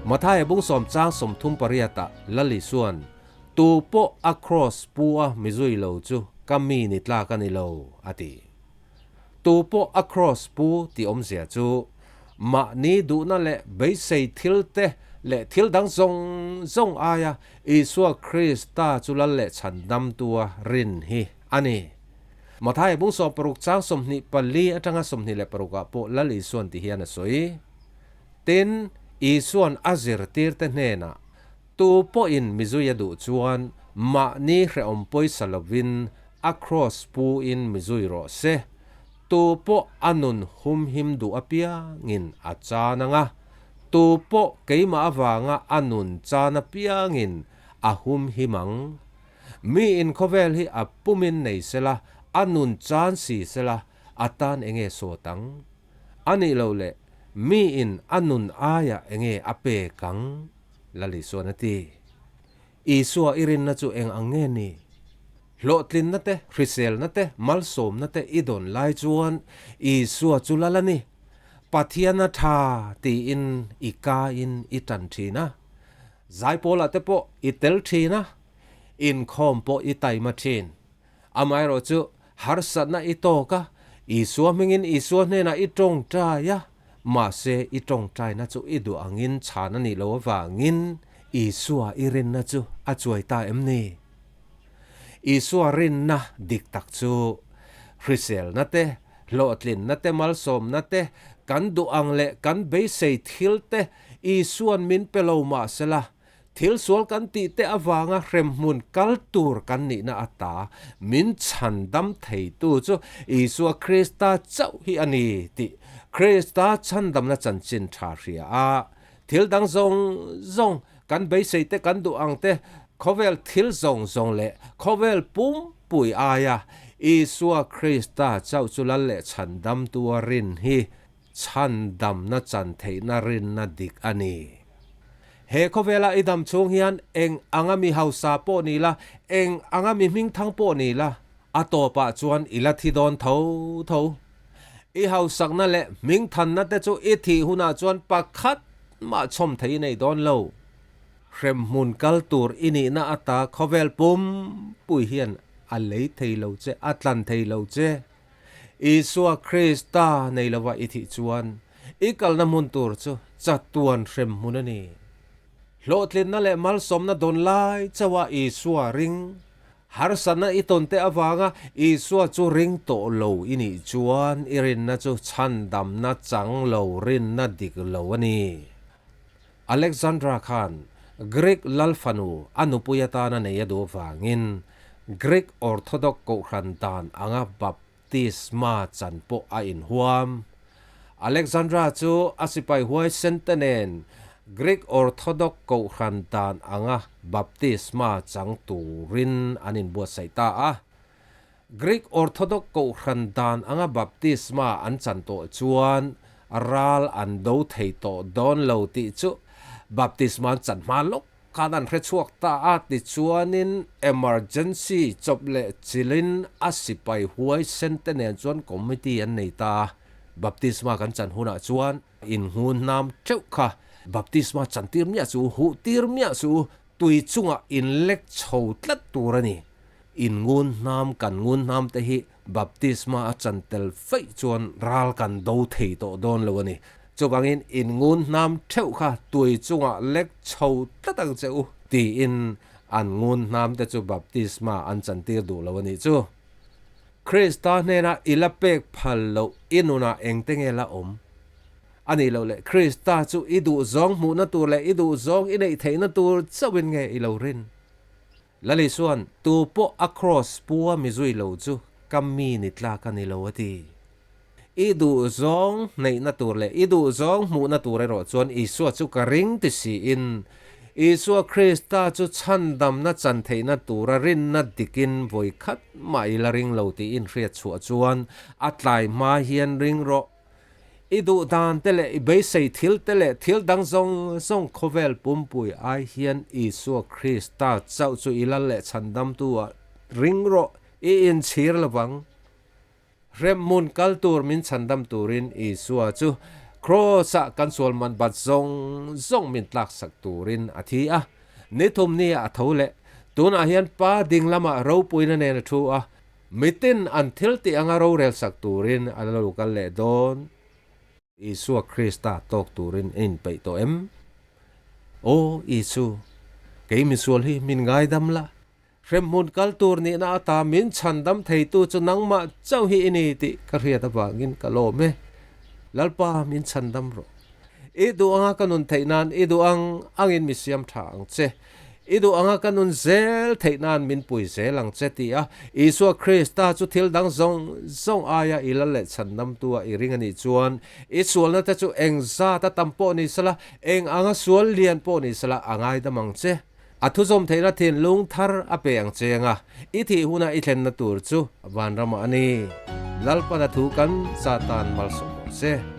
Mathaia bung sawm chang 38 ah Lal Isuan, Tu pawh a kraws pu a mi zui lo chu ka mi ni tlak a ni lo, a ti. Tu pawh a kraws pu tih awmzia chu mahni duhna leh beisei thil te leh thil dang zawng zawng aia Isua Krista chu lal leh chhandamtua rin hi a ni. Mathaia bung 60 chang 24 atanga 26 ah pawh Lal Isuan ti hian a sawi. Tin, Isuan a zirtirte hnenah, Tu pawhin mizui a duh chuan mahni hrehawm pawisa lovin a kraws pu-in mizui rawh se. Tu pawh a nun humhim duh apiangin a chan ang a, tu pawh keimah avanga a nun chan apiangin a humhim ang. Mi in khawvel hi a pumin nei sela, a nun chan si sela, a tan enge sawt ang? A nih loh leh mi in a nun aiah enge a pek ang? Lal Isuan a ti. Isua i rinna chu eng ang nge ni? Hlawhtlinna te, hriselna te, malsawmna te i dawn lai chuan Isua chu lal a ni. Pathian a tha tiin i kaiin i tan thin a. Zaipawlah te pawh i tel thin a, inkhawm pawh i taima thin. Amaherawhchu, harsatna i tawk a, Isua hmingin Isua hnenah i tawngtai a, mahse i tawngtaina chu i duh angin chhan a nih loh avangin Isua i rinna chu a chuai ta em ni? Isua rinna dik tak chu hriselna te, hlawhtlinna te, malsawmna te, kan duh ang leh kan beisei thil te Isua'n min pe lo mahsela, Thil sual kan tih te avanga hremhmun kal tur kan nihna ata min chhandam theitu chu Isua Krista chauh hi a ni tih Krista chhandamna chanchin tha hria a, thil dang zawng zawng kan beisei te kan duh ang te khawvel thil zawng zawng leh khawvel pumpui aia Isua Krista chauh chu lal leh chhandamtu a rin hi Chhandamna chan theihna rinna dik a ni. He khawvela i dam chhung hian eng anga mi hausa pawh ni la, eng anga mi hmingthang pawh ni la, a tawpah chuan i la thi dawn tho tho. I hausakna leh hmingthanna te chu i thih hunah chuan pakhat mah chhawm thei i nei dawn lo. Hremhmun kal tur i nihna ata khawvel pumpui hian a lei thei lo che, a tlan thei lo che. Isua Krista nei lova i thih chuan i kalna hmun tur chu chatuan hrem hmun a ni. Hlawhtlinna leh malsawmna dawn lai chauha Isua ring, harsatna i tawn te avanga Isua chu ring tawh lo i nih chuan i rinna chu chhandamna chang lo rinna dik lo a ni. Alexandra khan Greek lal fanu a nupui atana nei a duh vangin Greek Orthodox kohhran dan anga baptisma chan pawh a inhuam. Alexandra chu a sipai huaisen te nen Greek Orthodox kohhran dan anga baptisma chang turin an inbuatsaih ta a. Greek Orthodox kohhran dan anga baptisma an chan tawh chuan ral an do thei tawh dawn lo tih chu baptisma an chan hma lawk Khan an hre chhuak ta a, tichuanin emergency chawp leh chilin a sipai huaisen te nen chuan committee an nei ta a, baptisma kan chan hunah chuan inhngun hnam teuh kha baptisma chan tir miah chu huh tir miah chu tui chungah inlek chho tlat tur a ni. Inngun hnam kan ngun hnam te hi Baptisma a chan tel feih chuan ral kan do thei tawh dawn lo a ni. Chuvangin in ngun hnam theuh kha tui chungah lek chho tlat ang che u tiin an ngun hnam te chu baptisma an chantir duh lo a nih chu. Krista hnenah i la pek phal loh i nunah engte nge la awm? A nih loh leh Krista chu i duhzawng hmuhna tur leh i duhzawng i neih theihna tur chauhin nge i lo rin? Lali chuan, Tu pawh a kraws pua mi zui lo chu ka mi ni tlak a ni lo a ti. I duhzawng hneihna tur leh i duhzawng hmuhna tur erawh chuan Isua chu ka ring ti siin, Isua Krista chu chhandamna chan theihna tura rinna dikin vawi khat mah i la ring lo tiin hriat chhuah chuan a tlai hma hian ring rawh. I duh dan te leh i beisei thil te leh thil dang zawng zawng khawvel pumpui ai hian Isua Krista chauh chu i lal leh chhandamtu ah ring rawh, i inchhir lovang. Hremhmun kal tur min chhandam turin Isua chu Kraws-ah kan sual man bat zawng zawng min tlaksak turin a thi a. Ni thum nia a tho leh. Tunah hian Pa ding lamah ropuina nen a thu a. Mitin an thil tih anga rorel sak turin a la lo kal leh dawn. Isua Krista tawk turin i inpeih tawh em? Aw Isu, kei misual hi min ngaidam la. Hremhmun kal tur nihna ata min chhandam theitu chu nangmah chauh hi i ni tih ka hriat avangin ka lawm e. Lalpa min chhandam rawh. I duh anga ka nun theih nan i duh ang angin mi siam tha ang che. I duh anga ka nun zel theih nan min pui zel ang che ti a Isua Krista chu thil dang zawng zawng aia i lal leh chhandamtu a i ring a nih chuan i sualna te chu eng zat a tam pawh ni sela, eng anga sual lian pawh ni sela a ngaidam ang che. A thuzawm theihna thinlung thar a pe ang cheng a, i thih huna i thlenna tur chu vanramah a ni. Lalpan a thu kan Satan malsawm rawh se.